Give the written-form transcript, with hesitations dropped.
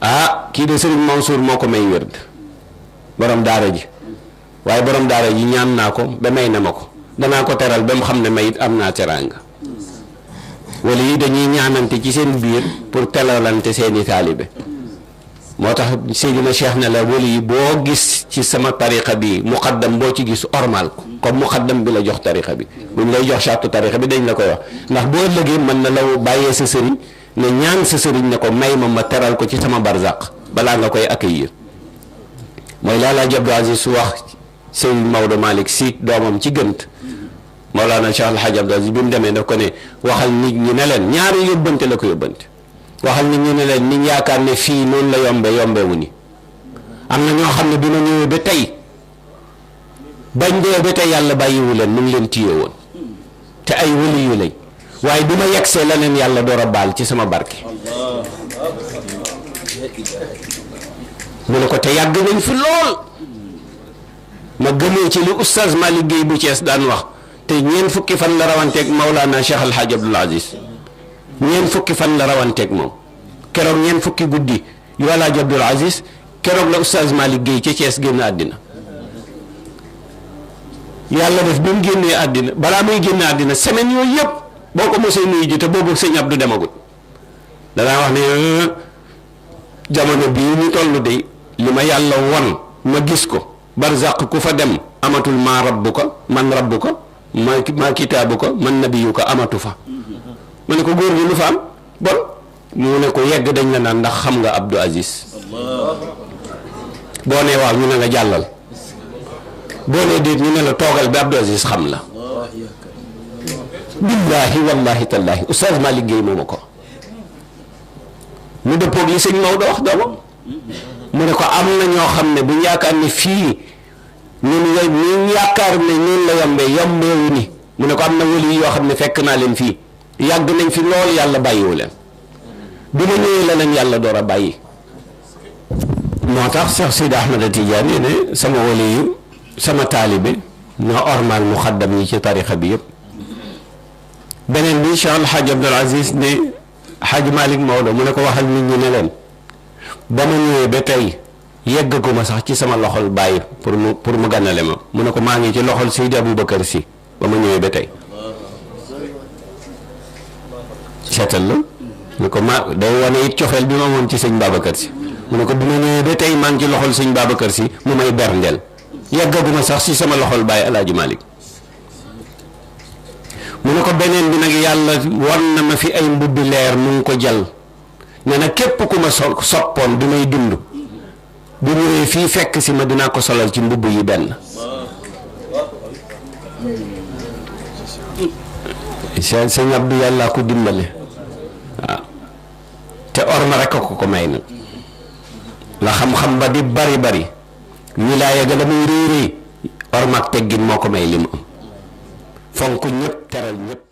ah kii de Serigne Mansour moo ko may wérd borom daara ji waaye borom daara ji ñaan naa ko ba may na ma ko danaa ko teral ba mu xam ne mayit am naa teraanga wala yi dañuy ñaanante ci seen biir pour telalante seeni taalibe moo tax Seydina Cheikh ne la wali yi boo gis ci sama tariqa bi muqaddam boo ci gis ormal ko comme muqaddam bi la jox tariqa bi buñ lay jox charte tariqa bi dañ la koy wax ndax boo ëllëgee mën na law bàyyee sa sëriñ ne ñaan sa sëriñ ne ko may ma teral ko ci sama barzaq balaa nga koy accueillir mooy laalaa Abdou Aziz su wax Sëriñ Maodo Malick Sy doomam ci gënt Mawlana Cheikh Al Hadj Abdou Aziz bi mu demee daf ko ne waxal nit ñi ne leen ñaari yóbbante la ko yóbbante waxal nit ñi ne leen niñ yaakaar ne fii noonu la yombewu ni am na ñoo xam ne bi ma ñëwee ba tey bañ dee ba tey yàlla bàyyiwu leen mu ngi leen téye woon te ay wali yu lañ waaye du ma yegsee la leen yàlla door a baal ci sama barke mu ne ko te yàgg nañ fi lool ma gëmee ci li oustaz Malick Guèye bu Thiès daan wax te ñeent fukki fan la rawanteeg Maulana Cheikh Al Hadj Abdoul Aziz ñeent fukki fan la rawanteeg moom keroog ñeent fukki guddi yu El Hadj Abdoul Aziz keroog la oustaz Malick Guèye ci Thiès génn àddina yàlla def bi mu génnee àddina balaa muy génne àddina semaine yooyu yëpp boo ko mosee nuyu ji te boobu sëñ Abdou demagut danaa wax ne jamono bii ñu toll de li ma yàlla won ma gis ko barzaq ku fa dem amatul maa rabbuka man rabbuka maa kitaabuka man nabiyuka amatu fa ma ne ko góor gi lu fa am bon mu ne ko yegg dañ la naan ndax xam nga Abdou Aziz boo nee waaw ñu ne nga jàllal boo nee déet ñu ne la toogal bi Abdou Aziz xam la billaahi wallahi tallaahi oustaz Malick Guèye moo ma ko mu dëppoog li sëñ Maodo wax doomam mu ne ko am na ñoo xam ne bu ñu yaakaar ne fii ñun yaakaar ne ñun la yombeewu ni mu ne ko am na wali yoo xam ne fekk naa leen fii yàgg nañ fi lool yàlla bàyyiwu leen bi ma ñëwee la leen yàlla door a bàyyi moo tax Cheikh Sidi Ahmed Tidiane ne sama wali yu sama taalibe ñoo ormal muxaddam yi ci tarixa bi yëpp beneen bi Cheikh Al Hadj Abdoul Aziz ne Hadj Malick Maodo mu ne ko waxal nit ñi ne leen ba ma ñëwee ba tey yeggaguma sax ci sama loxol bàyyi pour mu gànnale ma mu ne ko maa ngi ci loxol Seydi Aboubacar Sy ba ma ñëwee ba tey seetal la mu ne ko day wane it cofeel bi ma moom ci sëñ Babacar Sy mu ne ko bi ma ñëwee ba tey maa ngi ci loxol sëñ Babacar Sy mu may berndeel yeggaguma sax ci sama loxol bàyyi El Hadj Malick mu ne ko beneen bi nag yàlla wan na ma fi ay mbubbi leer mu ngi ko jal ne na képp ku ma soppoon bi may dund bu ñëwee fii fekk si ma dinaa ko solal ci mbubb yi benn sëñ Abdou yàlla ko dimbale waaw te orma rek ko may nag la xam-xam ba di bari wilaaya ga la muy réy orma ak teggin moo ko may li mu am fonk ñëpp teral ñëpp